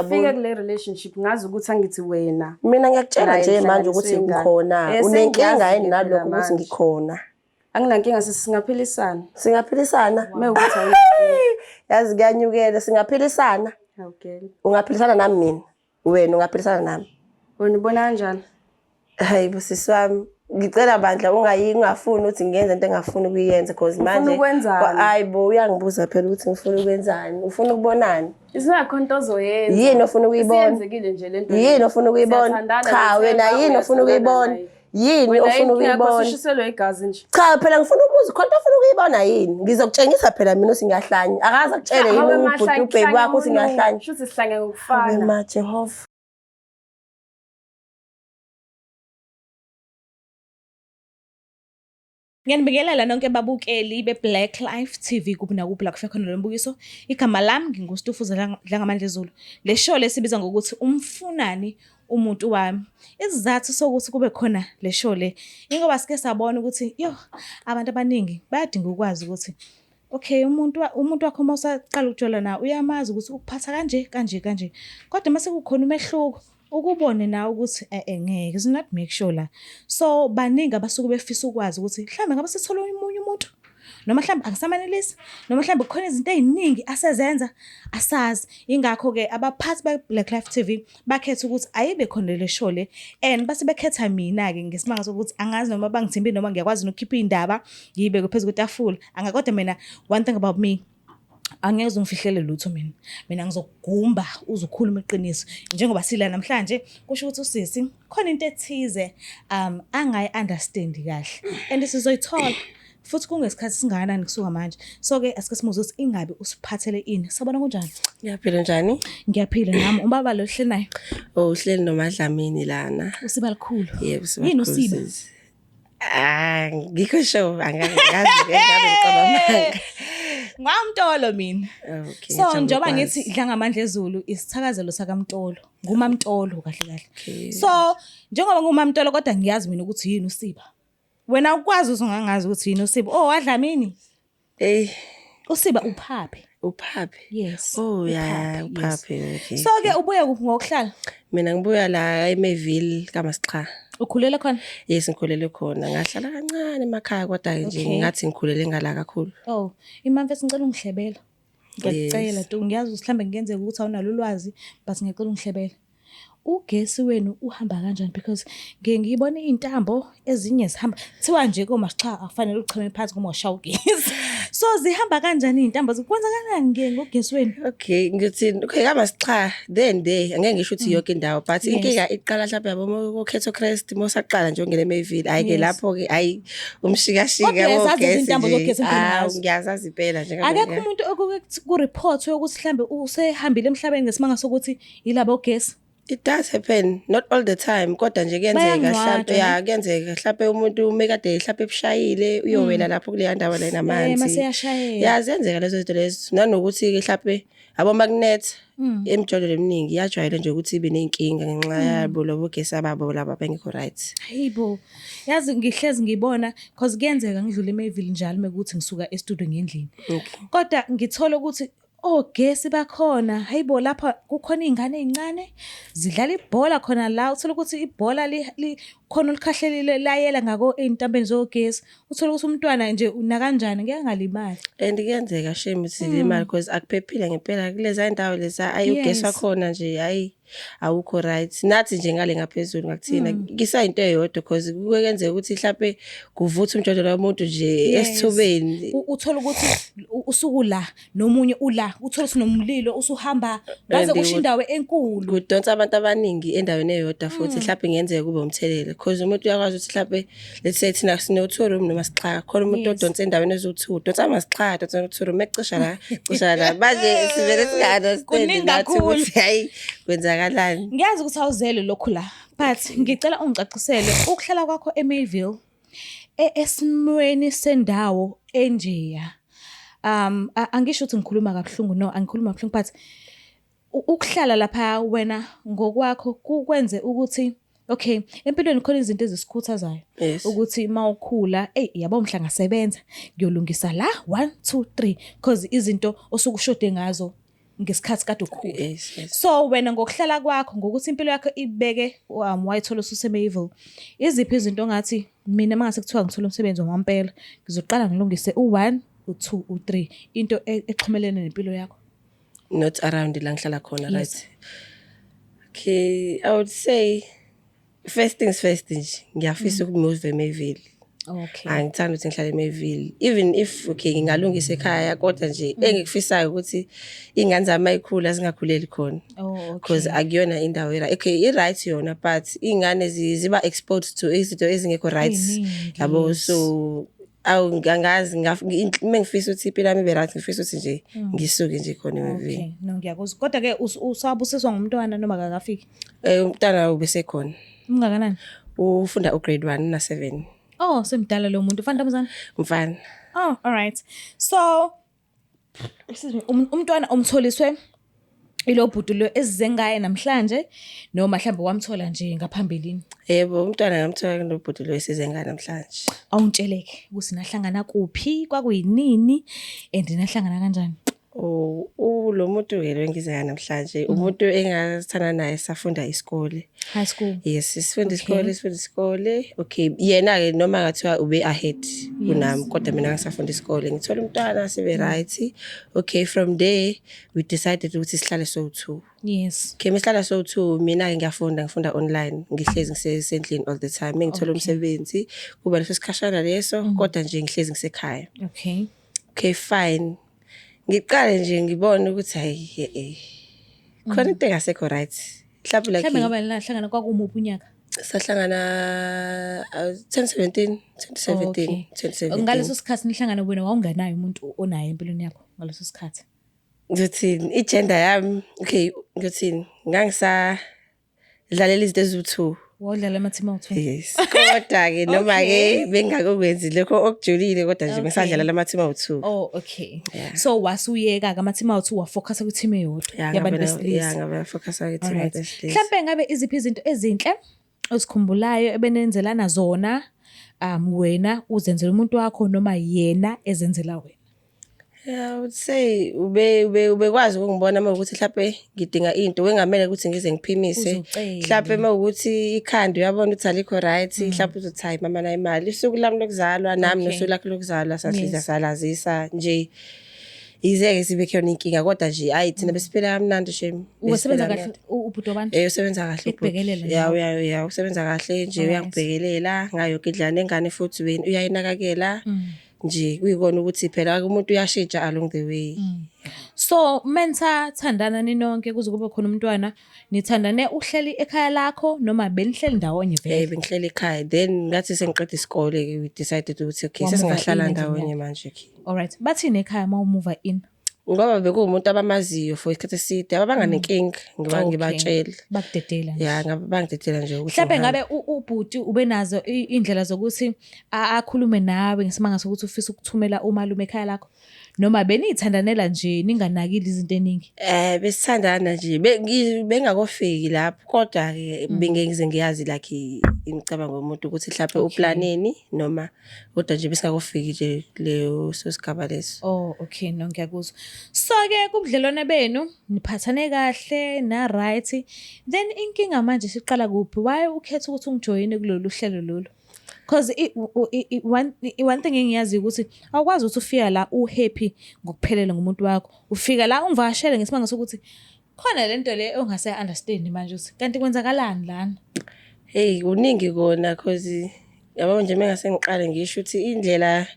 Fika kule relationship ngazi ukuthi angithi wena. Mina ngiyakutshela Naye nje manje ukuthi ngihlanganiswe ingane. ngikhona. Eh, Unenkinga sengiyazi-ke yini nalokho phela ukuthi manje. ngikhona? Anginankinga sisi, singaphilisana. Singaphilisana? Mewukuthi Yazi kuyanyukela, singaphilisana. Okay. Ungaphilisana nami mina. Wena ungaphilisana nami. Wena ubona kanjani? Hayi busisi wami, ngicela bandla ungayi ungafuni ukuthi ngiyenze into engafuni ukuyenza because Ufuna manje ukwenzani? Hayi bo, uyangibuza phela ukuthi ngifuna ukwenzani. Ufuna ukubonani? Isingakho into ozoyenza. Yini ofuna ukuyibona? Isiyenzekile nje lento. Yini ofuna ukuyibona? Siyathandana, Cha wena ngithemba yini ofuna uyathandana ukuyibona? naye. Yini Wena ofuna inkinga yakho ukuyibona? usushiselwe igazi nje. Cha phela ngifuna ukubuza khona into ofuna ukuyibona yini? Ngizokutshengisa phela mina ukuthi ngiyahlanya. Akaze akutshele yini Hawe ubhuti mahlanya, ubheki wakho ukuthi ngiyahlanya. Shuthi sihlanya Awe ngokufana. ma Jehova. Ngiyanibingelela nonke babukeli be-Black Life TV kuphi nakuphi la kufika khona lo mbukiso. Igama lami nginguStufuza Dlangamandla Zulu. Le show lesibiza ngokuthi umfunani umuntu wami. Isizathu sokuthi kube khona le show le ingoba sike sabona ukuthi yo abantu abaningi bayadinga ukwazi ukuthi okay umuntu wakho uma usaqala ukujola nawe uyamazi ukuthi ukuphatha kanje kanje kanje. Kodwa mase kukhona umehluko ukubone nawe ukuthi eh ngeke is not make sure la. So baningi abasuke befisa ukwazi ukuthi mhlawumbe ngabe sithola omunye umuntu noma mhlawumbe angisamanelisi noma mhlawumbe kukhona izinto ey'ningi asezenza asazi. Yingakho-ke abaphathi be-Black Life TV bakhetha ukuthi ayibe khona le show le and base bekhetha mina-ke ngesimanga sokuthi angazi noma bangithembile noma ngiyakwazi nokukhipha iy'ndaba ngiyibeke phezu kwetafula. Kodwa mina one thing about me, angeke uze ungifihlele lutho mina. Mina ngizokugumba uze ukhulume iqiniso. Njengoba sila namhlanje kusho ukuthi usisi khona into ethize angayi-understandi kahle and sizoyithola futhi kungesikhathi singakanani kusuka manje. So-ke asike simuzwe ukuthi ingabe usiphathele ini. Sabona kunjani? Ngiyaphila njani? Ngiyaphila nami. Ubaba lo uhleli naye? Oh, uhleli noMadlamini lana. Usiba likhulu. Yebo, usiba Yini likhulu, usiba? sisi. Ah, ngikho sure angazi ngazi ngabe ngicabanga amanga. NgwaMtolo mina. Okay. So ngijabula njengoba ukwazi. ngithi Dlangamandla Ezulu isithakazelo sakaMtolo, nguMaMtolo kahle kahle. Okay. So njengoba nguMaMtolo kodwa ngiyazi mina ukuthi yini usiba. Wena ukwazi uzongangazi ukuthi yini usiba. Oh wadlamini. Hey, Usiba uphaphe. uphaphe. Yes. Oh yeah, uphaphe, yes. uphaphe. Okay. So ke ubuya kuphi ngokuhlala? Mina ngibuya la eMayville kaMasixha. Ukhulele khona? Yes, ngikhulele khona. Ngahlala kancane emakhaya kodwa nje Okay. ngathi ngikhulele ngala kakhulu. Oh, imamfesi ngicela ungihlebela. Ngiyakucela Yes. tu ngiyazi ukuthi mhlambe kungenzeka ukuthi awunalo ulwazi but ngiyacela ungihlebele. Ugesi wenu uhamba kanjani because ngiye ngibone iy'ntambo ezinye zihamba kuthiwa nje komasixha akufanele ucheme phansi ngoba ushaya ugesi. So zihamba kanjani iy'ntambo kwenzakalani nge ngogesi wenu? Okay, ngithi okay kaMasixha then there angeke ngisho ukuthi yonke indawo but Yes. inkinga iqala mhlawumbe yabo kokhetho Crest mosaqala nje ungene eMayville hayi ke lapho ke hayi umshikashika Kodwa uyazazi wogesi izintambo nje. zogesi empilweni Hawu, ngazo. ngiyazazi impela nje ngabe Akekho umuntu okuke ku-report ukuthi mhlambe usehambile emhlabeni ngesimanga sokuthi yilabo ogesi. It does happen, not all the time, kodwa nje kuyenzeka Bayangcwatshwa, hlampe ne? ya kuyenzeka hlampe umuntu uma kade hlampe ebushayile uyowela lapho kuleya ndawo le Eh, namanzi. mase eyashayela. Ya ziyenzeka lezo zinto lezo nanokuthi ke hlampe yabo makunetha emijondolo eminingi iyajwayele nje ukuthi ibe ney'nkinga ngenxa yabo lobo gesi ababo laba abangekho right. Hayibo. Yazi ngihlezi ngibona cause kuyenzeka ngidlule eMayville njalo mekuthi ngisuka e-studio ngendlini. Okay. Kodwa ngithola ukuthi ogesi bakhona, hayibo lapha kukhona iy'ngane ey'ncane zidlala ibhola khona la, uthole ukuthi ibhola khona olikhahlelile layela ngako ey'ntambeni zogesi. Uthole ukuthi umntwana nje nakanjani ngeke angalimali. And kuyenzeka shame ukuthi zilimale because akuphephile ngempela kuleza ndawo leza ayi ugesi wakhona nje hayi awukho right. Nathi nje ngale ngaphezulu ngakuthina kusayinto eyodwa because kuke kwenzeka ukuthi mhlampe kuvutha umjondolo womuntu nje esithubeni. Uthole ukuthi usuku la nomunye ula, uthole ukuthi nomlilo usuhamba ngaze And kusho indawo enkulu. Kudonsa abantu abaningi endaweni eyodwa futhi mhlampe kungenzeka kube umthelela because umuntu uyakwazi ukuthi mhlampe let's say thina sino two room noma sixhaka khona umuntu odonsa endaweni eziwu-two udonsa amasixhaka udonsa no-two room ecisha la cisha la manje sivele singa-understand Kuningi nathi kakhulu. ukuthi hayi kwenzakalani. Ngiyazi ukuthi awuzele lokhu la but ngicela ungicacisele ukuhlala kwakho eMayville esimweni sendawo enjeya. Angisho ukuthi ngikhuluma kabuhlungu, no, angikhuluma kabuhlungu but ukuhlala lapha wena ngokwakho kukwenze ukuthi okay empilweni khona izinto ezisikhuthazayo ukuthi mawukhula ey yabo mhla ngasebenza ngiyolungisa la 1 2 3 because izinto osukushode ngazo. Ngesikhathi kade ukhula. Yes. So wena ngokuhlala kwakho, ngokuthi impilo yakho ibeke wayithola ususeMayville, iziphi izinto ongathi mina mangase kuthiwa ngithola umsebenzi wamampela ngizoqala ngilungise u-1, u-2, u-3, into exhumelene nempilo yakho? Not around la ngihlala khona? Yes. Right, okay, I would say first things first nje, ngiyafisa ukumove eMayville. Angithandi ukuthi ngihlale eMayville, even if, okay, ngingalungisa ekhaya, kodwa nje engikufisayo ukuthi iy'ngane zami mayikhula zingakhuleli khona because akuyona indawo okay, i-right yona, but iy'ngane ziba exposed to izinto ezingekho right. Ey'ningi, Yabo. So awu, angazi, uma ngifisa ukuthi impilo yami ibe right, ngifisa ukuthi nje ngisuke nje khona eMayville. Okay, no, ngiyakuzwa. Kodwa ke usabusiswa ngumntwana noma akakafiki? Umntwana ubesekhona. Ungakanani? Ufunda ugrade 1 na 7. Oh, semdala lo muntu. Ufana ntombazana? Mfana. Oh, all right. So excuse me, umntwana umtholiswe ilo bhuti lo esize ngaye namhlanje noma mhlawumbe wamthola nje ngaphambilini? Yebo, umntwana ngamthola kulobhuti lo esize ngaye namhlanje. Awungitsheleke ukuthi nahlangana kuphi, kwakuyinini and nahlangana kanjani? Oh, lo muntu-ke lo engize ngaye namhlanje, umuntu engathanda naye safunda isikole. High school. Yes, sifunda isikole, sifunda isikole. Okay, yena-ke noma ngathiwa ube ahead kunami, kodwa mina ngisafunda isikole. Ngithola umntwana, sibe right. Okay, from there we decided ukuthi sihlale sowu-two. Okay, mesihlala sowu-two, mina-ke ngiyafunda, ngifunda online, ngihlezi ngisendlini all the time. Mengithola umsebenzi, kuba leso sikhashana leso, kodwa nje ngihlezi ngisekhaya. Okay, fine. Ngiqale nje ngibone ukuthi hayi, khona into engasekho right. Mhlawumbe like Mhlawumbe ngabe nahlangana kwakumuphi unyaka? Sahlangana 2017, 2017, 2017. Ngaleso sikhathi nihlangana wena wawungenayo umuntu onaye empilweni yakho ngaleso sikhathi? Ngizothini, i-gender yami, okay, ngizothini, ngangisa dlalela izinto eziwu-two. Wawudlala ama-team awu-two. Yes, kodwa-ke noma-ke bengingakokwenzi lokho okujulile, kodwa nje bengisadlalela ama-team awu-two. Oh, okay. Yeah. So wasuyeka-ke ama-team awu-two, wafocus kwi-team eyodwa yabantu besilisa. Yeah, ngafocus kwi-team Alright. yabantu besilisa. Mhlampe ngabe iziphi izinto ezinhle ozikhumbulayo ebenenzelana zona, wena uzenzela umuntu wakho noma yena ezenzela wena? Yeah, I would say ube ubekwazi ukungibona uma ukuthi mhlawumbe ngidinga into, wengamele ukuthi ngize ngiphimise. Uzocela. Mhlawumbe uma ukuthi ikhanda uyabona ukuthi alikho right, mhlawumbe uzothi hayi mama, nayi imali. Usuku lami lokuzalwa nami nosuku lakhe lokuzalwa sahliza salazisa nje. Yize-ke sibe khona inkinga, kodwa nje hayi, thina besiphila kamnandi shame. Usebenza Besiphila kahle kamnandi. ubhuti wabantu? Usebenza kahle ubhuti. Ekubhekelela Ya, nawe? uya usebenza kahle nje, uyangibhekelela ngayo yonke indlela, nengane futhi uyayinakekela. Nje kuyikona ukuthi phela umuntu uyashintsha along the way. So menithathandana ninonke kuze kube khona umntwana, nithandane uhleli ekhaya lakho noma benihleli ndawonye vele? Bengihleli ekhaya, then ngathi sengiqeda isikole we decided ukuthi okay, Wamuva sesingahlala in endlini ndawonye yakho. manje ke. Alright. Bathini ekhaya uma umuva in? Ngoba bekuwumuntu abamaziyo for isikhathi eside, ababanganenkinga ngiba ngibatshela. Bakudedela nje. Ya, ngabe bangidedela nje ukuthi Mhlambe ngihambe. ngabe ubhuti ubenazo indlela zokuthi akhulume nawe ngesimanga sokuthi ufisa ukuthumela umalume ekhaya lakho noma beniyithandanela nje ninganakile izinto eningi? Besithandana nje, bengakofiki lapho, kodwa ke bengize ngiyazi like imicabango yomuntu ukuthi mhlawumbe uplaneni noma, kodwa nje besingakofiki nje kuleyo sigaba leso. Oh, okay, no, ngiyakuzwa. So ke kubudlelwane benu niphathane kahle na right. Then inkinga manje siqala kuphi? Why ukhetha ukuthi ungijoyine kulolu hlelo lolu? Because one thing engiyaziyo ukuthi awukwazi ukuthi ufika la uhappy ngokuphelele ngomuntu wakho. Ufika la ungivakashele ngesimanga sokuthi khona lento le ongase understand manje ukuthi kanti kwenzakalani lana. Hey, kuningi kona, cause yabo nje mengase ngiqale ngisho ukuthi indlela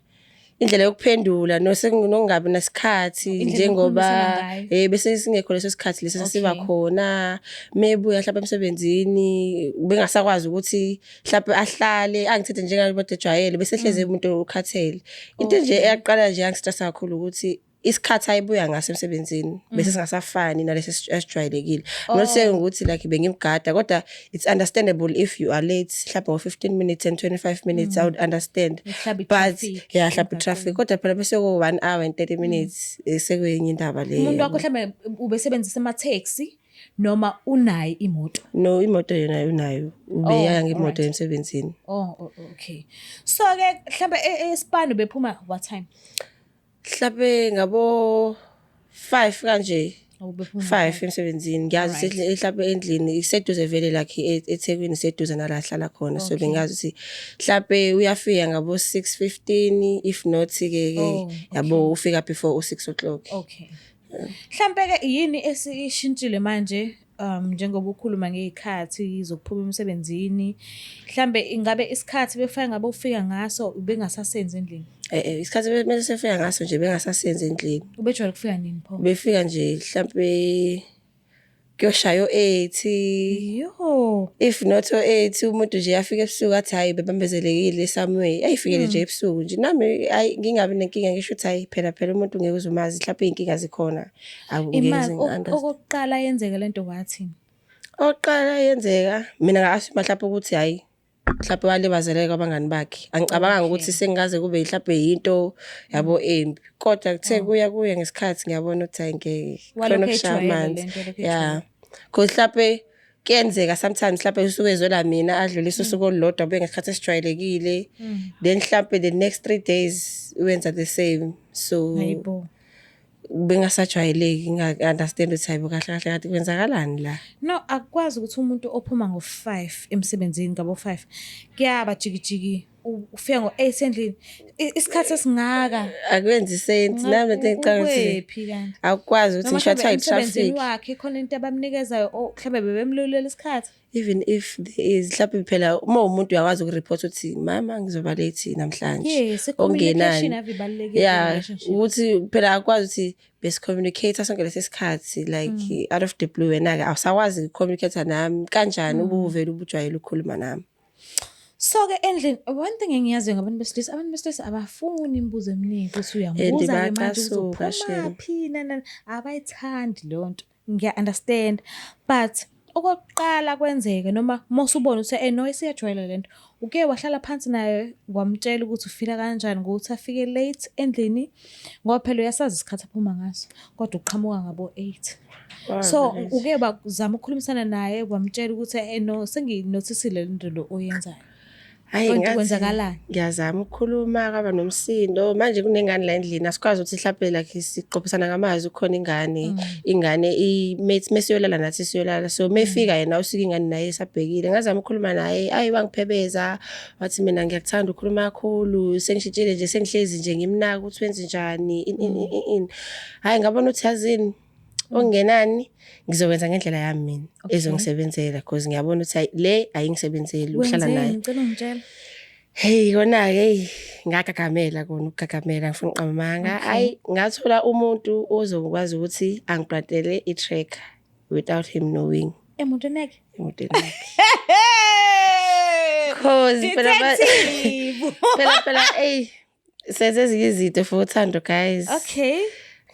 yokuphendula nokungabi nasikhathi Indlela njengoba enikhulumisana ngayo. Bese singekho leso sikhathi leso sasiba khona mebuya mhlawumbe emsebenzini, bengasakwazi ukuthi mhlawumbe ahlale angithethe njengabantu ejwayele, bese hleze umuntu ukhathele. Into nje eyaqala nje yangistressa kakhulu ukuthi isikhathi ayibuya ngaso emsebenzini bese singasafani nalesi esijwayelekile. I'm not saying ukuthi like bengimgada, kodwa it's understandable if you are late mhlawumbe ngo-15 minutes and 25 minutes, I would understand. Mhlawumbe But i-traffic yeah, mhlawumbe traffic, kodwa phela bese ku 1 hour and 30 minutes, sekuyenye indaba leyo. Umuntu wakho mhlambe ubesebenzisa ama-taxi noma unayo imoto? No, imoto yona unayo, ubeya ngemoto emsebenzini. Oh, okay. So ke mhlambe esipani bephuma what time? Mhlawumbe ngabo 5 kanje. Oh, ubephuma 5 emsebenzini. Ngiyazi ukuthi mhlawumbe endlini iseduze vele like eThekwini, iseduze nala ahlala khona, so bengazi ukuthi mhlawumbe uyafika ngabo 6:15, if not ke ke yabo ufika before u6 o'clock. Okay. Mhlambe ke yini esishintshile manje njengoba ukhuluma ngezikhathi zokuphuma emsebenzini, mhlambe ingabe isikhathi befana ngabe ufika ngaso ubengasasenzi endlini? Isikhathi bekumele sefika ngaso nje bengasasenzi endlini. Ubejwayele ukufika nini pho? Befika nje mhlambe kuyoshaya o-8. Yo. If not o-8, umuntu nje afika ebusuku athi hayi, bebambezelekile somewhere, ayifikele nje ebusuku nje. Nami hayi, ngingabi nenkinga, ngisho ukuthi hayi, phela phela umuntu ngeke uze umazi, mhlawumbe iy'nkinga zikhona. Angeke Imali ngize ngi-understand. Okokuqala yenzeka lento wathini? Okokuqala yenzeka, mina nga-assume mhlawumbe ukuthi hhayi, mhlawumbe walibazeleka kwabangani bakhe. Angicabanganga ukuthi sengaze kube mhlawumbe yinto yabo embi, kodwa kuthe kuya kuya ngesikhathi ngiyabona ukuthi hhayi, ngeke khona Walokhu okushaya ejwayele amanzi. lento, lokhu Ya, cause mhlawumbe kuyenzeka sometimes mhlawumbe usuke ezwela mina, adlulise usuku olulodwa, abuye ngesikhathi esijwayelekile, then mhlawumbe the next 3 days wenza the same, so Hayibo. bengasajwayeleki, nginga-understand ukuthi hayibo, kahle kahle kade kwenzakalani la. No, akukwazi ukuthi umuntu ophuma ngo-5 emsebenzini, ngabo-5 kuyaba jikijiki, ufika ngo-8 endlini. Isikhathi esingaka. Akwenzi sense, nami lento engicabanga ukuthi Ukwephi kanti? Akukwazi ukuthi Noma ngisho mhlawumbe kuthiwa emsebenzini i-traffic. wakhe khona into abamnikezayo o mhlawumbe bebemlulela isikhathi. Even if there is, mhlawumbe phela uma umuntu uyakwazi ukureport ukuthi mama, ngizoba late namhlanje. Yes, i-communication ave ibalulekile relationship. Ukuthi phela akwazi ukuthi besi-communicate sonke lesi sikhathi, like out of the blue wena-ke awusakwazi uku-communicate nami kanjani, ubuvele ubujwayele ukukhuluma nami. So ke endlini, one thing engiyaziyo ngabantu besilisa, abantu besilisa abafuni imibuzo eminingi ukuthi uyambuza-ke manje ukuthi Bayacasuka, shame. uphumaphi nani, abayithandi leyo nto. Ngiya-understand, but okokuqala kwenzeka noma mosubona ukuthi no, isiyajwayela lento, uke wahlala phansi naye wamtshela ukuthi ufila kanjani ngokuthi afike late endlini, ngoba phela uyasazi isikhathi aphuma ngaso kodwa uqhamuka ngabo-8? So uke wazama ukukhulumisana naye wamtshela ukuthi no, sengi-notice-ile lento lo oyenzayo? Hhayi, Konke ngathi kwenzakalani? Ngiyazama ukukhuluma, kwaba nomsindo. Manje kunengane la endlini, asikwazi ukuthi mhlampe like siqophisana ngamazwi, kukhona ingane. Ingane mesiyolala nathi siyolala. So mefika yena usuke ingane naye esabhekile. Ngazama ukukhuluma naye, ayi, wangiphebeza, wathi mina ngiyakuthanda ukukhuluma kakhulu, sengishintshile nje, sengihlezi nje ngimnaka ukuthi wenze njani, ini ini ini. Hhayi, ngabona ukuthi yazini, okungenani ngizokwenza ngendlela yami mina ezongisebenzela, because ngiyabona ukuthi hayi, le ayingisebenzeli ukuhlala Wenzeni? Naye. Ngicela ungitshele. Hey, kona-ke hey, ngagagamela kona ukugagamela, ngifuna uqamba amanga. Hayi, ngathola umuntu ozokwazi ukuthi angiplantele i-tracker without him knowing. Emotweni yakhe? Emotweni yakhe. Cause phela Detective. Phela phela ey, senze ezinye izinto for uthando, guys.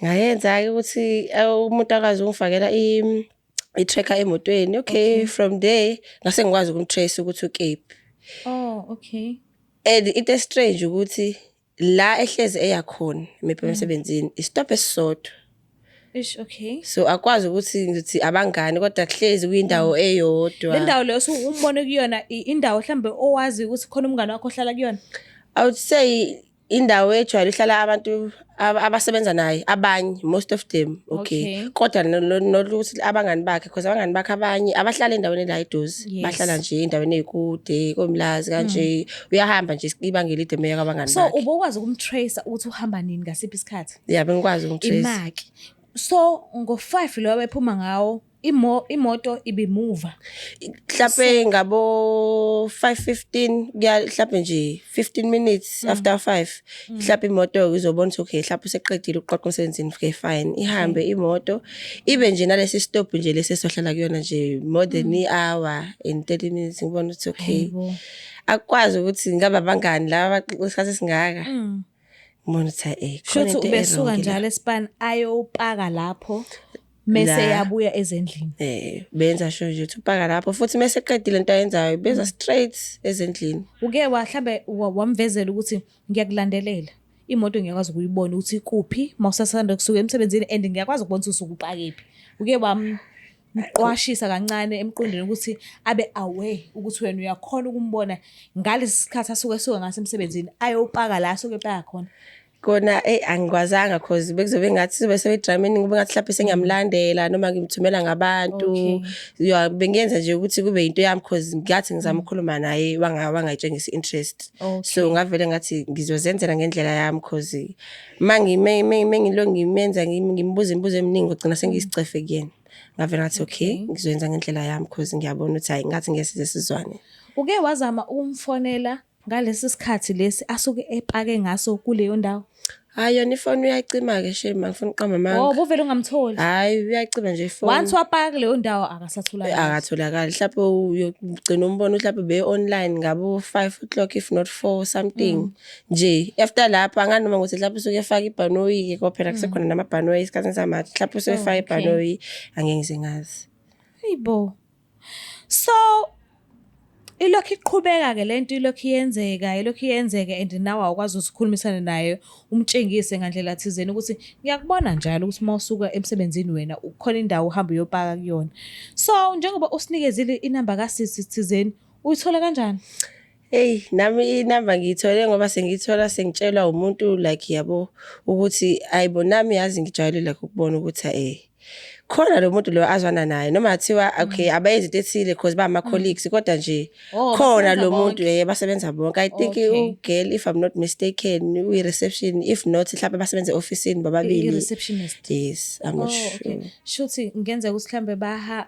Ngayenza-ke ukuthi umuntu akwazi ukungifakela i-tracker emotweni. Okay, from there ngase ngikwazi ukumtrace ukuthi ukephi. Oh, okay. And into strange ukuthi la ehlezi eya khona maybe emsebenzini istop esisodwa. Ish, okay. So akwazi ukuthi ngithi abangani, kodwa kuhlezi kuyindawo eyodwa. Le ndawo leyo umbone kuyona, indawo mhlambe owazi ukuthi khona umngane wakho ohlala kuyona? I would say indawo ejwayele ihlala abantu abasebenza naye abanye, most of them, okay. Kodwa not ukuthi abangani bakhe, because abangani bakhe abanye abahlala endaweni la eduze, bahlala nje endaweni ey'kude koMlazi kanje, uyahamba nje ibanga elide meya kwabangani So bakhe. ubukwazi ukumtrace ukuthi uhamba nini, ngasiphi isikhathi? Ya, bengikwazi ukumtrace. Imaki. So ngo-5 lo abephuma ngawo, imoto ibimuva? Mhlampe ngabo 5:15 kuya, mhlampe nje 15 minutes after 5, mhlampe imoto izobona ukuthi okay, mhlampe useqedile ukuqoqa umsebenzini, okay, fine, ihambe imoto ibe nje nalesi stop nje lesi esohlala kuyona nje more than i-hour and 30 minutes, ngibona ukuthi okay, Hayibo. akukwazi ukuthi ngabe abangani laba abaxoxa isikhathi esingaka. Ngibona ukuthi hayi, khona Shuthi into ubesuka e-wrong la. Njalo espan ayopaka lapho mese La. yabuya ezendlini. Benza sure nje ukuthi upaka lapho, futhi mase eqedile into ayenzayo beza straight ezendlini. Uke wahlambe wamvezela ukuthi ngiyakulandelela, imoto ngiyakwazi ukuyibona ukuthi ikuphi mawusasanda kusuka emsebenzini, and ngiyakwazi ukubona ukuthi usuke upakephi? Uke wamqwashisa kancane emqondweni ukuthi abe aware ukuthi wena uyakhona ukumbona ngalesi sikhathi asuke esuka ngaso emsebenzini ayopaka la asuke epaka khona? Kona eyi angikwazanga cause bekuzobe ngathi sizobe sebedrameni kube ngathi mhlawumbe sengiyamlandela noma ngimthumela ngabantu. Ya, bengiyenza nje ukuthi kube into yami cause ngathi ngizama ukukhuluma naye wangayitshengisa i-interest. So ngavele ngathi ngizozenzela ngendlela yami cause mangilo ngimenza ngimbuza imibuzo eminingi ngogcina sengiyisicefe kuyena. Ngavele ngathi okay, ngizoyenza ngendlela yami cause ngiyabona ukuthi hayi ngathi ngeke size sizwane. Uke wazama ukumfonela ngalesi sikhathi lesi asuke epake ngaso kuleyo ndawo? Hayi yona ifoni uyayicima-ke shame, angifuni ukuqamba amanga. Oh, buvele ungamtholi. Hhayi uyayicima nje ifoni. Once wapaka kuleyo ndawo akasatholakali. Akatholakali. Mhlawumbe uyogcina umbona mhlawumbe be-online ngabo-5 o'clock if not 4 something. Nje after lapho angani noma ukuthi mhlawumbe usuke efaka ibhanoyi-ke ngoba phela kusekhona namabhanoyi esikhathini samanje. Mhlawumbe usuke efaka ibhanoyi angeke ngize ngazi. Hayibo. So ilokhu iqhubeka-ke le nto ilokhu iyenzeka, ilokhu iyenzeka and nawe awukwazi ukuthi ukhulumisane naye umtshengise ngandlela thizeni ukuthi ngiyakubona njalo ukuthi uma usuka emsebenzini wena kukhona indawo uhamba uyopaka kuyona. So njengoba usinikezile inamba kasisi thizeni uyithola kanjani? Eyi nami inamba ngiyithole ngoba sengiyithola sengitshelwa umuntu like yabo ukuthi ayibo nami yazi ngijwayele like ukubona ukuthi khona lo muntu lo azwana naye noma kuthiwa okay abayenzi into ethile cause ba ama-colleagues kodwa nje Oh, khona basebenza lo muntu bonke. basebenza bonke. I think Okay. u-girl if I'm not mistaken uyi-reception, if not mhlawumbe basebenza e-ofisini bobabili. I-receptionist. Yes, I'm not Oh, sure. okay. Shuthi kungenzeka ukuthi mhlambe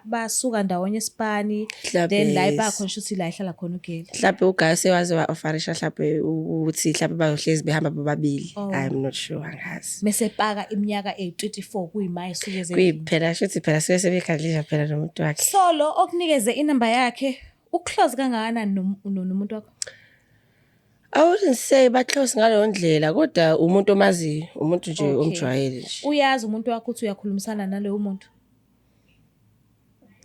basuka ndawonye esipani Mhlambe, then la yes. ibakhona shuthi la ihlala khona ugeli. Mhlawumbe uguy sewaze wa-offerisha mhlawumbe ukuthi mhlawumbe bazohlezi behamba bobabili. Oh. I'm not sure, angazi. Mese paka iminyaka eyi-24 kuyima esuke ezendlini. Kuyiphela shuthi phela suke sebekhandlisha phela nomuntu wakhe. So lo okunikeze inamba yakhe uclose kangakanani nomuntu wakho? I wouldn't say ba-close ngaleyo ndlela kodwa umuntu omaziyo, umuntu nje Okay. omjwayele nje. Uyazi umuntu wakho ukuthi uyakhulumisana naloyo muntu?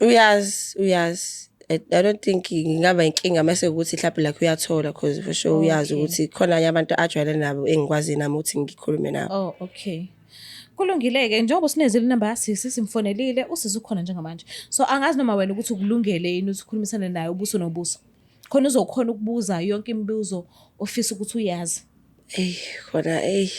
Uyazi, uyazi. I don't think ngingaba inkinga mase ukuthi mhlawumbe like uyathola cause for sure uyazi Okay. ukuthi khona abanye abantu ajwayele nabo engikwazi nami ukuthi ngikhulume nabo. Oh, okay. Kulungile-ke njengoba usinezile inamba kasisi simfonelile usisi ukhona njengamanje. So angazi noma wena ukuthi ukulungele yini ukuthi ukhulumisane naye ubuso nobuso. Khona uzokhona ukubuza yonke imibuzo ofisa ukuthi uyazi. Eyi khona eyi.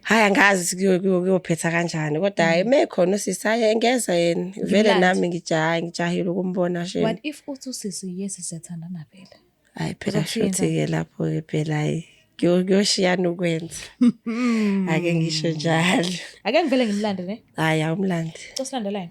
Hhayi angazi kuyophetha kanjani kodwa hhayi mekhona usisi hhayi engeza yena. Vele Ngimlande. nami ngijahile ukumbona shame. What if uthi usisi yes siyathandana vele? Hhayi phela Uzothi shuthi-ke lapho-ke phela hhayi kuyoshiyana ukwenza. Ake ngisho njalo. Ake ngivele ngimlande ne? Hhayi awumlandi. Cosilandelayo.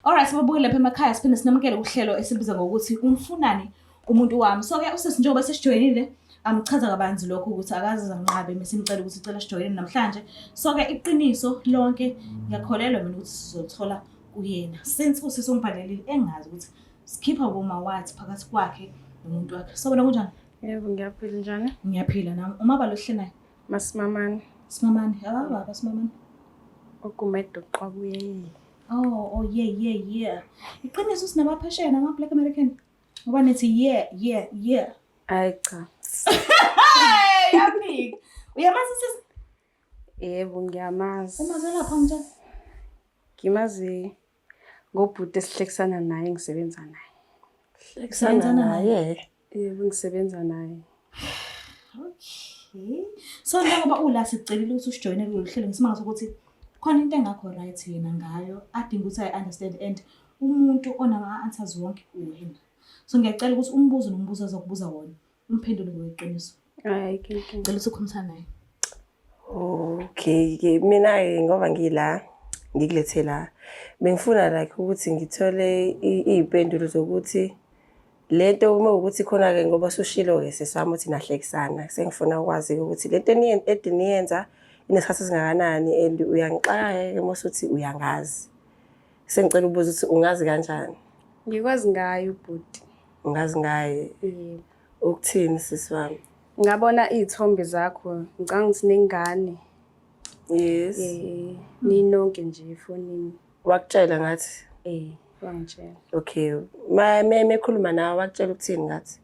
Alright, sibabukele lapha emakhaya siphinde sinamukele uhlelo esibiza ngokuthi umfunani umuntu wami. So ke usisi njengoba sesijoyinile amchaza kabanzi lokho ukuthi akaze zanqabe mesimcela ukuthi cela sijoyine namhlanje. So ke iqiniso lonke ngiyakholelwa mina ukuthi sizothola kuyena. Since usisi ungibhalelile engazi ukuthi sikhipha boma wathi phakathi kwakhe nomuntu wakhe. So wena kunjani? Yebo, ngiyaphila njani? Ngiyaphila nami. Umaba lo hle naye. Masimamane. Simamane. Ababa simamane. Ogumede uqwabuye. Oh, yeah. Iqiniso sinamaphesheya nama Black American. Ngoba nithi yeah, yeah, yeah. Hayi cha. Hey, yaphika. Uyamazi sisi? Yebo, ngiyamazi. Umazi lapha ngitshela. Ngimazi ngobhuti esihlekisana naye engisebenza naye. Hlekisana naye. Yebo, ngisebenza naye. Okay. So njengoba ula sicelile ukuthi usijoyine kulolu hlelo ngisimanga sokuthi khona into engakho right yena ngayo adinga ukuthi ayi understand and umuntu onama answers wonke uwena. So ngiyacela ukuthi umbuzo nombuzo azokubuza wona umphendule ngokweqiniso. Hayi ayikho inkinga. Ngicela ukuthi ukhulumisane naye. Okay ke mina-ke ngoba ngila ngikulethe la bengifuna like ukuthi ngithole iy'mpendulo zokuthi lento uma ukuthi khona-ke ngoba sushilo-ke sisi wami ukuthi nahlekisana sengifuna ukwazi-ke ukuthi lento ede niyenza inesikhathi esingakanani and uyangixaka-ke uma usuthi uyangazi. Sengicela ukubuza ukuthi ungazi kanjani? Ngikwazi ngaye ubhuti. Ungazi ngaye? Yebo. Ukuthini sisi wami? Ngabona iy'thombe zakho, ngicabanga ukuthi nengane. Yes. Ninonke nje efonini. Wakutshela ngathi? Wangitshela. Okay. Mekhuluma nawe wakutshela ukuthini ngathi?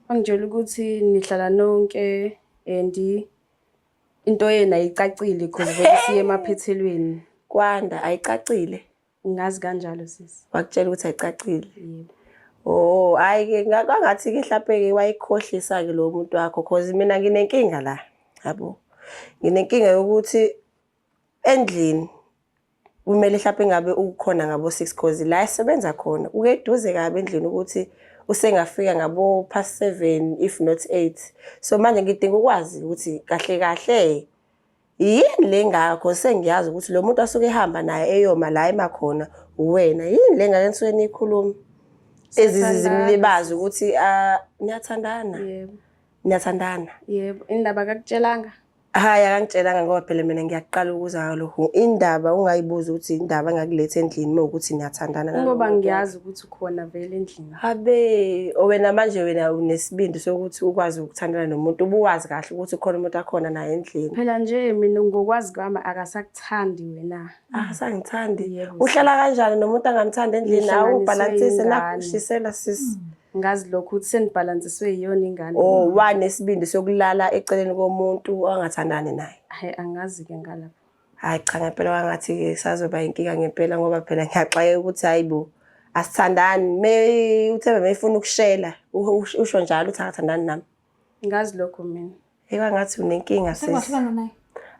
Wangitshela ukuthi nihlala nonke and into yena ayicacile because vele siye emaphethelweni. Kwanda ayicacile. Ngazi kanjalo sisi. Wakutshela ukuthi ayicacile. Yebo. Oh, hhayi-ke kwangathi-ke hlampe-ke wayikhohlisa-ke lowo muntu wakho cause mina nginenkinga la, yabo. Nginenkinga yokuthi endlini kumele hlampe ngabe ukhona ngabo-6 cause la esebenza khona kukeduze kabi endlini ukuthi usengafika ngabo past 7 if not 8. So manje ngidinga ukwazi ukuthi kahle kahle yini le ngaka cause sengiyazi ukuthi lo muntu asuke ehamba naye eyoma la ema khona uwena. Yini le ngaka enisuke niyikhuluma? Ezizimlibazi ukuthi ah niyathandana. Yebo. Niyathandana. Yebo, indaba akakutshelanga? Hhayi akangitshelanga ngoba phela mina ngiyaqala ukuza ngalokhu. Indaba ungayibuzi ukuthi indaba engakuletha endlini uma ukuthi niyathandana nalowo Ngoba muntu. ngiyazi ukuthi ukhona vele endlini. Habe, wena manje wena unesibindi sokuthi ukwazi ukuthandana nomuntu ubuwazi kahle ukuthi ukhona umuntu akhona naye endlini. Phela nje mina ngokwazi kwami akasakuthandi wena. Akasangithandi. Yebo. Uhlala kanjani nomuntu angamthandi endlini? Nihlanganiswe Awubhalansise ingane. nakushisela sisi. Ngazi lokhu ukuthi senibhalansiswe yiyona ingane. Oh, wanesibindi sokulala eceleni komuntu angathandani naye. Hhayi angazi-ke ngalapho. Hayi cha ngempela kwangathi-ke sazoba inkinga ngempela ngoba phela ngiyaxakeka ukuthi hayi bo asithandani. Me uThemba mefuna ukushela usho njalo ukuthi akathandani nami. Ngazi lokho mina. Hey kwangathi unenkinga sis. Sekwahlukana naye.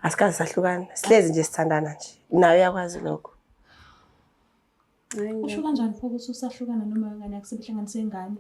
Asikaze sahlukana. Sihlezi nje sithandana nje. Naye uyakwazi lokho. Hhayi, Usho kanjani pho ukuthi usahlukana noma wengane yakho sebehlanganise ingane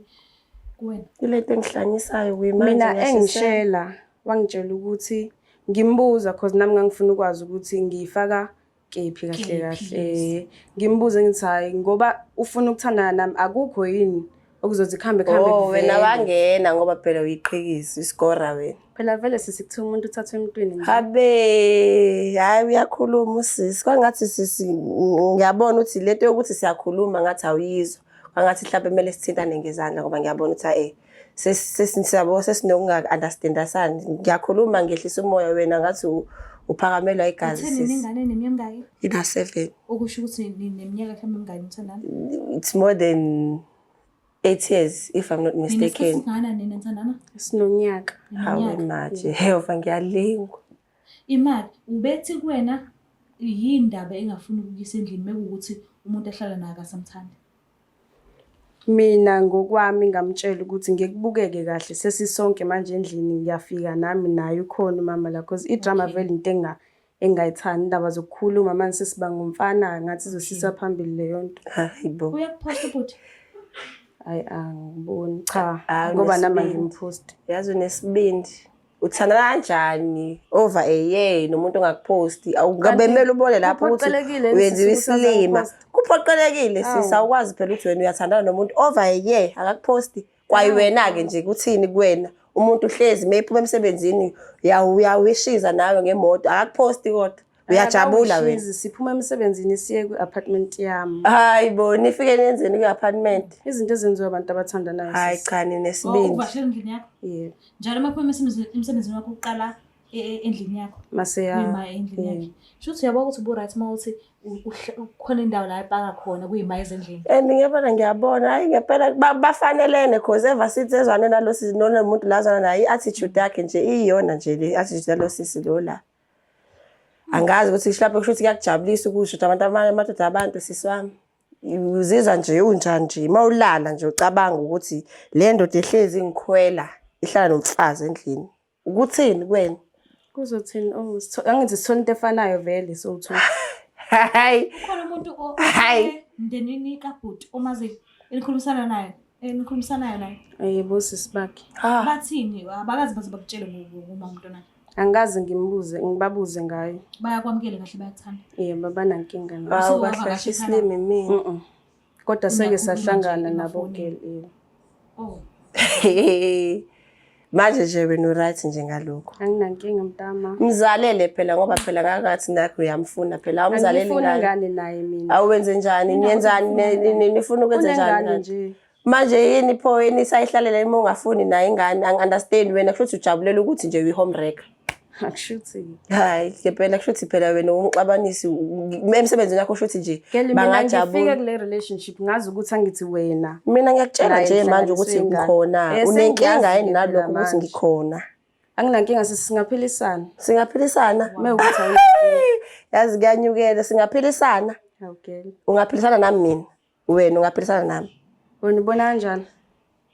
kuwena? Kulento engihlanyisayo kuyimanje Mina ngiyashisela. engishela wangitshela ukuthi ngimbuza cause nami ngangifuna ukwazi ukuthi ngiyifaka kephi kahle Kephi, kahle. Ngimbuze ngithi hayi ngoba ufuna ukuthandana nami akukho yini okuzothi kuhambe kuhambe Oh wena kuvele. wangena ngoba phela uyiqhikisa isikora wena. Phela vele sisi kuthiwa umuntu uthathwe emntwini nje. Habe, hayi uyakhuluma usisi. Kwangathi sisi ngiyabona ukuthi lento yokuthi siyakhuluma ngathi awuyizwa. Kwangathi mhlawumbe kumele sithintane ngezandla ngoba ngiyabona ukuthi eh sesiyabo sesinokunga-understandasani. Ngiyakhuluma ngehlisa umoya wena ngathi uphakamelwa igazi Utheni sisi. nengane eneminyaka emingaki? Ina 7. Okusho ukuthi nineminyaka mhlawumbe emingaki nithandana? It's more than 8 years if I'm not Ninesikhathi mistaken. singakanani nina nithandana? Sinonyaka. Hawe Ninonyaka. manje, Jehova ngiyalingwa. Imali ubethi kuwena yindaba engafuni ukukuyisa endlini mekuwukuthi umuntu ahlala naye akasamthandi. Mina ngokwami ngamtshela ukuthi ngeke kubukeke kahle sesisonke manje endlini ngiyafika nami naye ukhona umama la cause idrama vele into engingayithandi indaba zokukhuluma manje sesiba ngumfana ngathi izosisa phambili leyo nto. Hayi bo. Uyakuphosta ubhuti? Hayi angiboni cha Hayi, ngoba nami unesibindi. angimposti. Yazi unesibindi. Uthandana kanjani over a year nomuntu ongakuphosti? Awungabe kumele ubone lapho ukuthi kuphoqelekile yini uyenziwa sisi ukuthi isilima. azangiphoste? Kuphoqelekile sisi awukwazi phela ukuthi wena uyathandana nomuntu over a year akakuphosti. Kwayiwena-ke nje kuthini kuwena? Umuntu uhlezi mephuma emsebenzini uyawishiza nawe ngemoto akakuphosti kodwa. Uyajabula wena. Akawushizi, Siphuma emsebenzini siye kwi-apartment yami. Hayi bo, nifike nenzeni kwi-apartment? Izinto ezenziwa abantu abathandanayo. Hayi sisi. cha ninesibindi. Uvakashela endlini yakho? Yebo. Njalo uma uphuma emsebenzini wakho uqala endlini yakho. Maseya. Kuyima endlini yakhe. Shuthi uyabona ukuthi ubu-right uma uthi kukhona indawo la epaka khona kuyima ezendlini. And ngiyabona ngiyabona hayi ngempela bafanelene cause ever since ezwane nalo sisi nomuntu lazana naye i-attitude yakhe nje iyiyona nje le attitude yalo sisi lo la. Angazi ukuthi mhlawumbe kusho ukuthi kuyakujabulisa ukusho ukuthi abantu amadoda abantu sisi wami. Uzizwa nje unjani nje uma ulala nje ucabanga ukuthi le ndoda ehlezi ingikhwela ihlala nomfazi endlini. Ukuthini kuwena? Kuzothini? Oh, angithi sithola into efanayo vele so two. Hayi. Ukhona umuntu Hhayi. emndenini kabhuti omazi enikhulumisana naye, enikhulumisanayo naye. Yebo sisi bakhe. Ah. Bathini? Abakazi baze bakutshele ngomama umntwana. Angikaze ngimbuze, ngibabuze ngayo. Bayakwamukela kahle bayakuthanda. Yebo abanankinga nayo. Hawu Usuke kahle wavakasha isilimi mina. Kodwa seke Unakhuluma sahlangana nje nabo emafonini. girl. Yebo. Oh. Manje nje wena uright nje ngalokho. Anginankinga mntama. Mzalele phela ngoba phela ngakathi nakho uyamfuna phela awumzaleli Angifuni ingane. ingane naye mina. Awenze njani? Niyenzani? Nifuna ukwenza njani? Unengane ngane? nje. Manje yini pho yini isayihlalela uma ungafuni naye ingane? Angi-understand wena kusho ukuthi ujabulela ukuthi nje uyi-home wrecker. Akushuthi. Hayi ngempela kusho ukuthi phela wena umxabanisi emsebenzini wakho kusho ukuthi nje Girl mina ngifike bangajabula. kule relationship ngazi ukuthi angithi wena. Mina ngiyakutshela Naye nje manje ukuthi ngihlanganiswe ingane. ngikhona. Eh, Unenkinga sengiyazi-ke yini nalokho phela ukuthi manje. ngikhona? Anginankinga sisi singaphilisana. Singaphilisana? Mewukuthi Yazi kuyanyukela singaphilisana. awu girl. Ungaphilisana nami mina. Wena ungaphilisana nami. Wena ubona kanjani?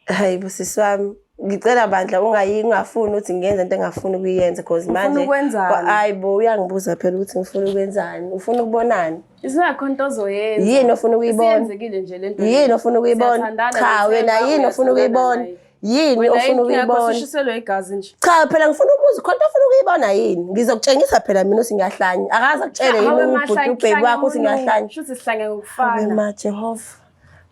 Hayi bo sisi wami, ngicela bandla ungayi ungafuni ukuthi ngiyenze into engafuni ukuyenza because manje ukwenzani? Hayi bo uyangibuza phela ukuthi ngifuna ukwenzani. Ufuna ukubonani? Isingakho into ozoyenza. Yini ofuna ukuyibona? Isiyenzekile nje lento. Yini ofuna ukuyibona? Siyathandana, Cha wena ngiyethemba, yini ofuna uyathandana ukuyibona? naye. Yini Wena ofuna inkinga yakho ukuyibona? usushiselwe igazi nje. Cha phela ngifuna ukubuza khona ofuna ukuyibona yini? Ngizokutshengisa phela mina ukuthi ngiyahlanya. Akaze akutshele yini Hawe ubhuti mahlanya, ubhebi wakho ukuthi ngiyahlanya. Shuthi sihlanya Awe ngokufana. ma Jehova.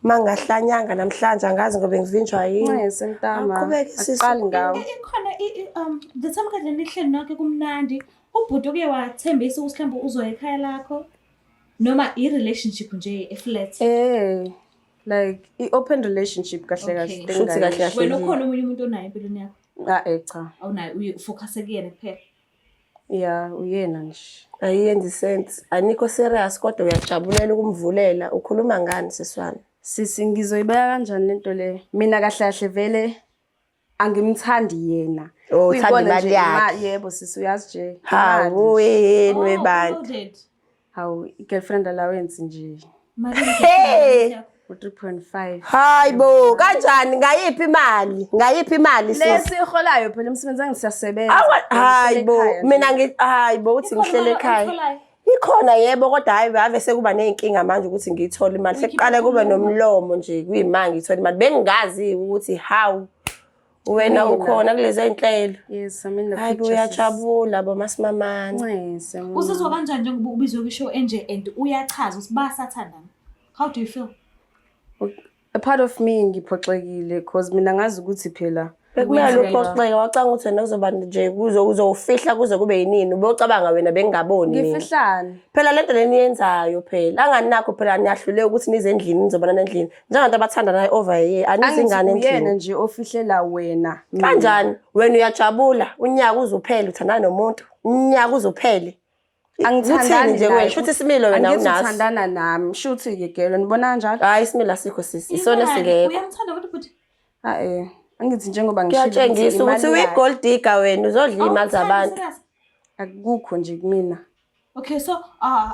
Mangahlanyanga namhlanje angazi ngobe ngivinjwa yini. Ncese mntama. Aqhubeke sisi. Akuqali ngawe. Ikhona the time kade nihleli nonke kumnandi, ubhuti uke wathembisa ukuthi mhlawumbe uzoya ekhaya lakho noma i-relationship nje e-flat. Like i-open relationship kahle kahle. Okay. into Shuthi kahle engingayisho. kahle. Wena ukhona omunye umuntu onaye empilweni yakho? Ah, cha. Awunaye, uye ufocuse kuyena kuphela. Ya, uyena nje. Ayiyenzi sense. Anikho serious kodwa uyajabulela ukumvulela. Ukhuluma ngani sisi wami? Sisi ngizoyibeka kanjani lento le? Mina kahle kahle vele angimthandi yena. Oh, uthanda Kuyikona imali nje yakhe. Yebo sisi uyazi nje. Imali Hawu nje. yini Oh, webantu. loaded. Hawu, i-girlfriend allowance nje. Malini Hey! yakho? U-3.5. Hayi bo, kanjani ngayiphi imali? Ngayiphi imali sisi? Lesi iholayo phela umsebenzi angisiyasebenza. Awa hayi bo, Ngihlele ekhaya nje. mina ngi hayi bo uthi Ikhona ngihlele imali ekhaya. oyitholayo? Ikhona yebo kodwa hayi ave sekuba nezinkinga manje ukuthi ngiyithole imali. Sekuqale kube nomlomo nje kuyimanje ngiyithole imali. Bengingazi ukuthi how wena Mina. ukhona kulezi zinhlelo. Yes, I'm in the Hayi bo picture. sis. uyajabula bo masimamane. Ncese. Uzizwa kanjani njengoba ubizwe kwi-show enje and uyachaza ukuthi basathandana? How do you feel? A part of me ngiphoxekile because mina ngazi ukuthi phela Bekumele Wenzeka. uphoxeke wacanga ukuthi wena uzoba nje kuzo uzofihla kuze kube yinini. Ubocabanga wena bengingaboni mina. ngifihlane. Phela lento leni yenzayo phela anganakho phela niyahluleka ukuthi nize endlini nizobonana endlini njengabantu abathandanayo over a year Angithi anizingane uyena endlini nje ofihlela wena. mina. kanjani wena uyajabula unyaka uze uphele uthandana nomuntu unyaka uze uphele Angithandani Uthini nje naye. wena shuthi isimilo wena Angithi unaso uthandana nami. Shuthi ke girl nibona kanjalo? hayi isimilo asikho sisi isona Imali, singekho Uyamthanda kodwa ubhuti? Ah eh. Angithi njengoba ngishilo ukuthi kuyatshengisa ukuthi imali yakhe uyi-gold digger wena uzodla iy'mali Awumthandi, zabantu serious? akukho nje kumina. Okay, so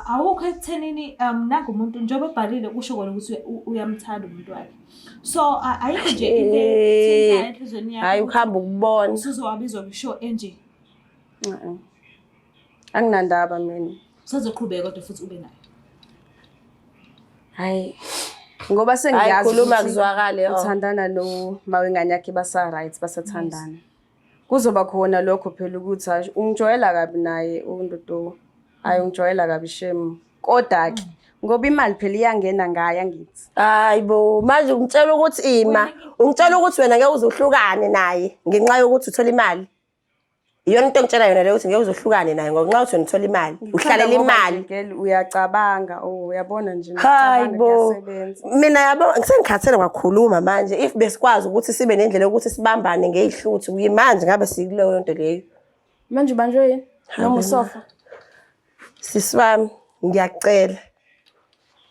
awukho ekuthenini nangumuntu njengoba ebhalile kusho kona ukuthi uyamthanda umuntu wakhe. So ayikho nje into ethintayo enhliziyweni yakho. hhayi ukuhamba ukubona Usuzowabizwa kwi-show enje. Eh. Anginandaba mina. Usazoqhubeka kodwa futhi ube nayo. Hayi. Ngoba Hhayi, sengiyazi khuluma ukuthi kuzwakale, oh. uthandana no mawengane yakhe basa right basathandana. Kuzoba khona lokho phela ukuthi hayi ungijwayela kabi naye undodo. Hayi ungijwayela kabi shame. Kodwa ke ngoba imali phela iyangena ngayo angithi. Hayi bo, manje ungitshela ukuthi ima, ungitshela ukuthi wena ngeke uze uhlukane naye ngenxa yokuthi uthola imali. Iyona into engitshela yona leyo ukuthi ngeke uze uhlukane naye ngoba ngenxa yokuthi wena uthola imali, uhlalela Ngoba imali. nje, girl uyacabanga oh uyabona nje Hayi nokucabanga bo. kuyasebenza. Mina yabo ngisengikhathele kwakhuluma manje if besikwazi ukuthi sibe nendlela yokuthi sibambane ngezihluthu kuyimanje ngabe sikuleyo nto leyo. Manje ubanjwe yini? Noma usofa? Sisi wami ngiyacela.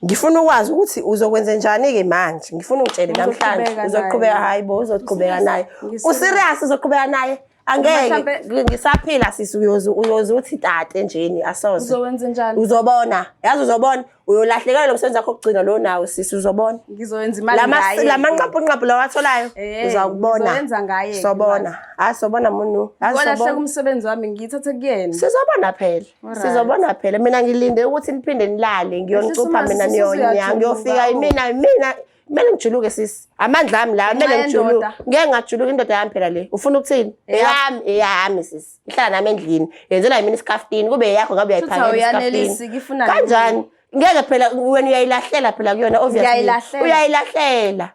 Ngifuna ukwazi ukuthi uzokwenza njani-ke manje. Ngifuna ungitshele namhlanje. Uzoqhubeka Uzoqhubeka naye. hayi bo uzoqhubeka naye. Ngiserious. Userious uzoqhubeka naye? Angeke Mhlampe- ngisaphila sisi uyoze uyoze uthi tate njeni asoze. Uzowenza njani? Uzobona. Yazi uzobona uyolahlekelwa lo msebenzi wakho wokugcina lo nawo sisi uzobona. Ngizowenza imali Lama ngaye. lamanqaphu lawatholayo Eh, uzawubona. ngizoyenza ngaye ke Sobona. Hayi sobona munu. Hayi Kolahleka sobona. umsebenzi wami ngiyithathe kuyena. Sizobona phela. Alright. Sizobona phela. Mina ngilinde ukuthi niphinde nilale ngiyonicupha Sisi, mina sisi, niyonya. usuyajuluka, Ngiyofika oh. mina kumele ngijuluke sisi. Amandla ami la kumele Ngenxa ngijuluke. yendoda. Ngeke ngajuluka indoda yami phela le. Ufuna ukuthini? Eyami, eyami sisi. Ihlala nami endlini. Yenzela yimina isikhaftini kube eyakho ngabe Shuthi uyayiphakela awuyaneliseki, isikhaftini. ifuna Kanjani? Ngeke phela wena uyayilahlela phela kuyona obviously. Ngiyayilahlela. Uyayilahlela.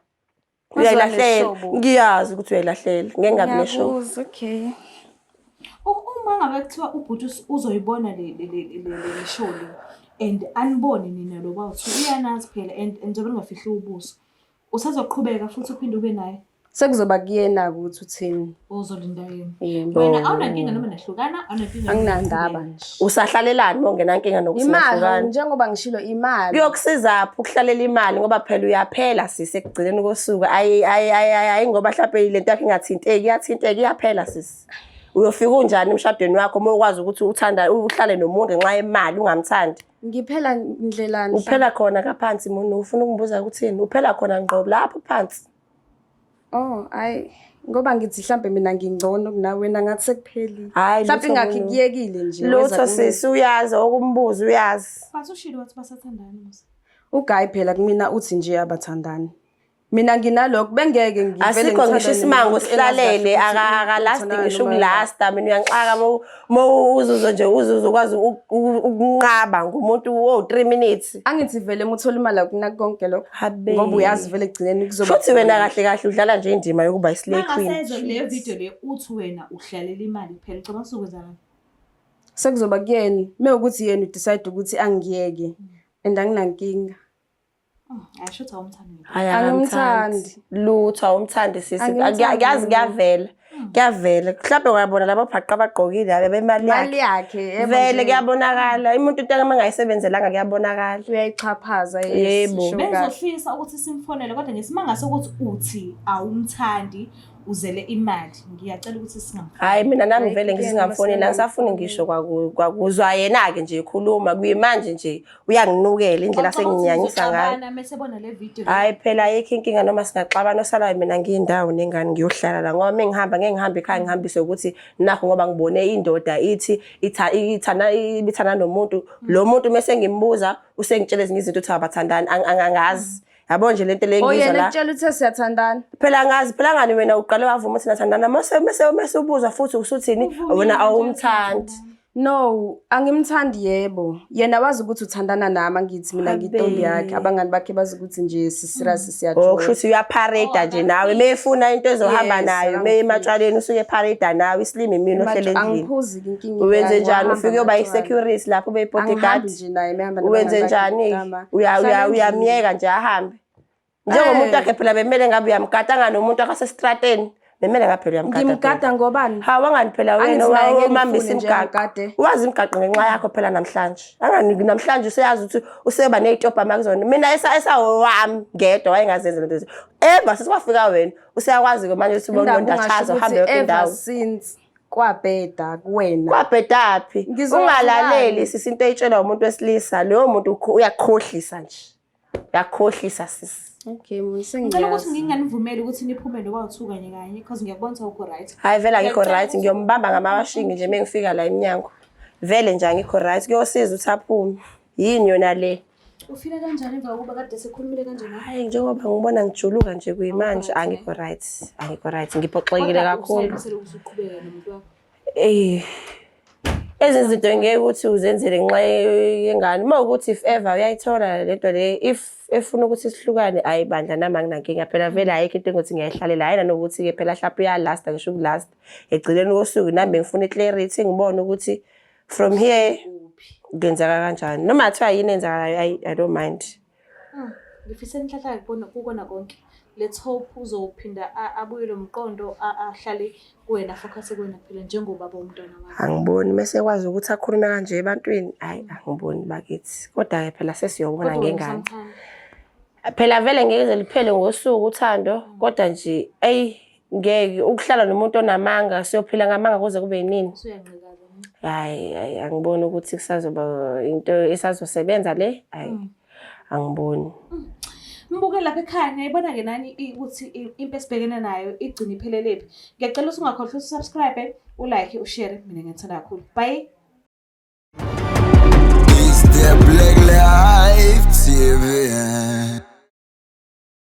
Uzwa Uyayilahlela. neshobo. Ngiyazi ukuthi uyayilahlela. Ngeke ngabi neshobo. Ngiyakuzwa, okay. Uma ngabe kuthiwa ubhuti uzoyibona le show le and anibone nina lo bawuthi uyanazi phela and njengoba ningafihli ubuso. Usazoqhubeka futhi uphinde ube naye. Sekuzoba kuyena ukuthi uthini. Uzolinda yena. Yebo. Wena awunankinga noma nahlukana, awunankinga noma Anginandaba niqhubeka. nje. Usahlalelani uma ungenankinga nokuthi Imali nahlukana? njengoba ngishilo imali. Kuyokusizaphi ukuhlalela imali ngoba phela uyaphela sisi ekugcineni kosuku. Ayi ayi ayi ayi ayi ngoba mhlawumbe lento yakho ingathinteki iyathinteka iyaphela sisi. Uyofika unjani emshadweni wakho uma ukwazi ukuthi uthanda uhlale nomuntu ngenxa yemali ungamthandi? Ngiphela ndlelani? Uphela khona ngaphansi muntu, ufuna ukungibuza ukuthini? Uphela khona ngqo lapho phansi. Oh, hayi ngoba ngithi mhlambe mina ngingcono kunawe, wena ngathi sekuphelile. Hhayi Mhlambe lutho ingakhi Munu. kuyekile nje. Lutho weza kumina. sisi, uyazi okumbuza uyazi. But ushilo wathi basathandana musa. Uguy phela kumina uthi nje abathandani. Mina nginalokho bengeke ngivele Asikho ngisho ngithandane isimango nomuntu engazi kahle sihlalele, ukuthi akalasti uthandana ngisho noma ukulasta. Mina uyangixaka uma uzuzo nje, uzuzo ukwazi ukunqaba ngumuntu wo-3 minutes. Angithi vele uma uthola imali akunaki konke lokho. Habe. Ngoba uyazi vele ekugcineni kuzoba Futhi wena kahle kahle udlala nje indima yokuba i-slay queen. Mangasezwe le video le uthi wena uhlalela imali kuphela, ucabanga uzokwenzakala? Sekuzoba kuyena. Mewukuthi yena udecide ukuthi angiyeke and anginankinga. Ayisho ukuthi awumthandi ngempela. Hhayi, Angimthandi. akamthandi. Lutho awumthandi sisi. Angimthandi Ngiyazi mina. kuyavela. Kuyavela. Mhlawumbe ungabona labo bhaqa abagqokile abe bemali yakhe. Imali yakhe yebo Vele nje. kuyabonakala. Umuntu into uma engayisebenzelanga kuyabonakala. Uyayixhaphaza, yes, Yebo. sho kahle. Bengizofisa ukuthi simfonele kodwa ngesimanga sokuthi uthi awumthandi, uzele imali. Ngiyacela ukuthi singamfoneli. Hhayi mina nami Hhayi, vele kuyena ngisingamfoneli, angisafuni ngisho kwakuzwa yena-ke nje ekhuluma. Kuyimanje nje uyanginukela indlela asenginyanyisa ngayo. Uzoxabana mese ebona le video le. Hhayi phela ayikho inkinga noma singaxabana, osalayo mina ngiyindawo nengane ngiyohlala la, ngoba uma ngihamba ngeke ngihambe ekhaya ngihambise ukuthi nakho, ngoba ngibone indoda ithi ithanda ibithanda nomuntu lo muntu, mese ngimbuza usengitshela ezinye izinto ukuthi abathandani. Angazi yabo nje lento le Oh, ngizwa yena la. ekutshela uthe siyathandana. Phela angazi phela ngani wena uqale wavuma ukuthi nathandana, mase ubuzwa futhi usuthini wena awumthandi. No, angimthandi yebo. Yena wazi ukuthi uthandana nami, angithi mina ngiyitombi yakhe. Abangani bakhe bazi ukuthi nje siserious Oh, siyajola. kusho ukuthi uyaparade nje nawe mefuna into ezohamba Yes, nayo meye ematshwaleni usuke eparade nawe isilimi mina ohlele endlini. Angiphuzi ke inkinga. Wenze njani? Ngihamba Ufike uyoba namatshwala. i-security lapho ube i-bodyguard? Angihambi nje naye mehamba Wenze nabangani bakhe njani? kutama. Uya Hlala uya endlini. uyamyeka nje ahambe. Njengomuntu Eh. wakhe phela bemele ngabe uyamgada, anganomuntu akasestrateni. Bemele ngabe phela uyamgada. Ngimgada ngobani? Hawu angani phela wena Angithi naye ngeke umambisa ngifune nje imigaqo. angigade. Wazi imigaqo ngenxa yakho phela namhlanje. Angani namhlanje useyazi ukuthi useba nezitobha makuzona. Mina esawami ngedwa wayengazenza lento lezi. Ever sesikwafika wena useyakwazi ke manje ukuthi ubone Indaba ungasho nondachaza ukuthi uhambe yonke ever indawo. since kwabheda kuwena. Kwabhedaphi? Ngizokwazi Ungalaleli ngani? sisi into eyitshelwa umuntu wesilisa. Loyo muntu uyakukhohlisa nje. Uyakukhohlisa sisi. Okay, mun Ngicela ukuthi sengiyazi. nginganivumeli ukuthi niphume noba u-two kanye kanye because ngiyakubona ukuthi awukho right. Hayi vele angikho Ngiyacela right, ngiyombamba ngamawashingi nje mengifika la emnyango. Vele nje angikho right, kuyosiza ukuthi aphume. Yini yona le? Ufile kanjani emva kokuba kade sikhulumile kanje nawe? Hayi njengoba ngibona ngijuluka nje kuyimanje angikho right, angikho right, ngiphoxekile Kodwa kakhulu. usayimisele ukuthi uqhubeke nomuntu wakho. Eh. Ezinye izinto ngeke ukuthi uzenzele ngenxa yengane. Uma ukuthi if ever uyayithola lento le, if efuna ukuthi sihlukane, ayi bandla nami anginankinga phela vele ayikho into engothi ngiyayihlalela. Hhayi nanokuthi-ke phela hlampe uyalasta ngisho ukulasta. Ekugcineni kosuku nami bengifuna i-clarity ngibone ukuthi from here kenzeka kanjani. Noma kuthiwa yini eyenzakalayo, ayi I don't mind. Ngifisela inhlanhla kubona kukona konke. Let's hope uzophinda abuyele umqondo, ahlale kuwena, focus kuwena kuphela njengobaba womntwana wakho. Angiboni mese ekwazi ukuthi akhulume kanje ebantwini, hhayi angiboni bakithi. Kodwa-ke phela sesiyobona Kodwa wena ngengane. usamthanda. Phela vele ngeke lize liphele ngosuku uthando, kodwa nje eyi ngeke ukuhlala nomuntu onamanga, siyophila ngamanga kuze kube yinini. Usuyanqikaza ne? Hhayi hhayi angiboni ukuthi kusazoba into esazosebenza le, hhayi angiboni. Mbuke lapha ekhaya niyayibona-ke nani ukuthi impi esibhekene nayo igcine iphelele phi. Ngiyacela ukuthi ungakhohlwa ukuthi usubscribe, ulike, ushare. Mina ngiyithanda kakhulu. Bye. It's the Black Life TV.